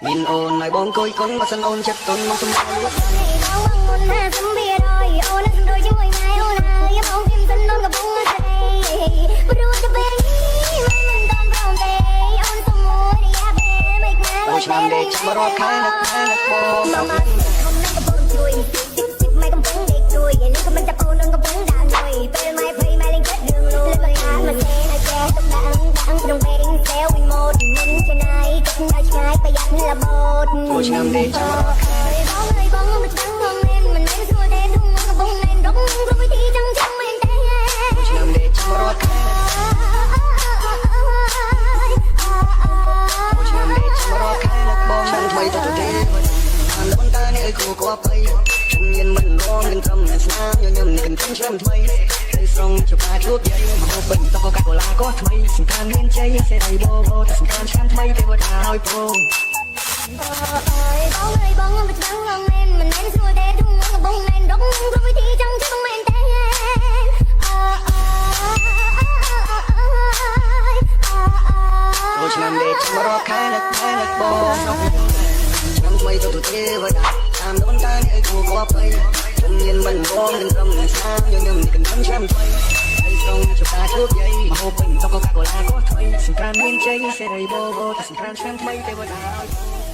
មានអូនហើយបងគយគុនបើសិនអូនចិត្តទុនមកសម្រាប់លក់ បងបងមុន50%អូននឹងដូចជាមួយម៉ែអូនហើយបងពីសិនអូនកំពុងស្រីព្រោះតែពេលនេះមិនមិនតន់ព្រមទេអូនសុំមួយរយៈពេលមិនណា ចូលឆ្នាំដេកចាំរាប់ខែនឹកខែនឹកបង មកមកខំនឹងកំពុងជួយជីបជីបម៉ែកំពុងដេកជួយឯនេះក៏មិនចាប់អូននឹងកំពុងដើរលុយពេលម៉ែភ័យម៉ែលេងចិត្តរឿងលួយលើមកខាតមកសេនៅចេះទុំដាំងដាំងក្នុងពេលសែវិញម៉ូតមិនចំណាយគិតដល់ឆ្ងាយប្រយ័ត្នរបូត ចូលឆ្នាំដេកចាំរាប់ខែ បងអើយបងមិនច្បាំងបងមែនមិនមែនស្រួលទេធំកំពុងណែនរកគ្រប់វិធីចង់ចាំមែនទេ ចូលឆ្នាំដេកចាំរាប់ខែចូលឆ្នាំដេកចាំរាប់ខែនឹកបងឆ្នាំថ្មីទៅទៅទេបានដូនតានេះឲ្យគូគប្បីខ្ញុំមានមិនរងនឹងត្រឹមស្នាមញញឹមនេះកន្ទឹមឆ្នាំថ្មីទៅស្រង់ជបាជួបយាយមកពេញតកូកាកូឡាក៏ថ្មីសង្គ្រាមមានជ័យសេរីបបតែសង្គ្រាមឆ្នាំថ្មីទេវតាឲ្យពង អើយបងអើយបងមិនច្បាំងបងមែនមិនមែនស្រួលទេធំកំពុងណែនរកគ្រប់វិធីចង់ចាំមែនទេអើអើ ចូលឆ្នាំដេកចាំរាប់ខែនឹកខែនឹកបងស្រុកឆ្នាំថ្មីទៅទៅទេវតាតាមដូនតានេះឲ្យគូគប្បីខ្ញុំមានមិនរងនឹងត្រឹមស្នាមញញឹមនេះកន្ទឹមឆ្នាំថ្មីហើយស្រង់ជបាជួបយាយមកហូបពេញតកូកាកូឡាក៏ថ្មីសង្គ្រាមមានជ័យសេរីបបតែសង្គ្រាមឆ្នាំថ្មីទេវតាឲ្យ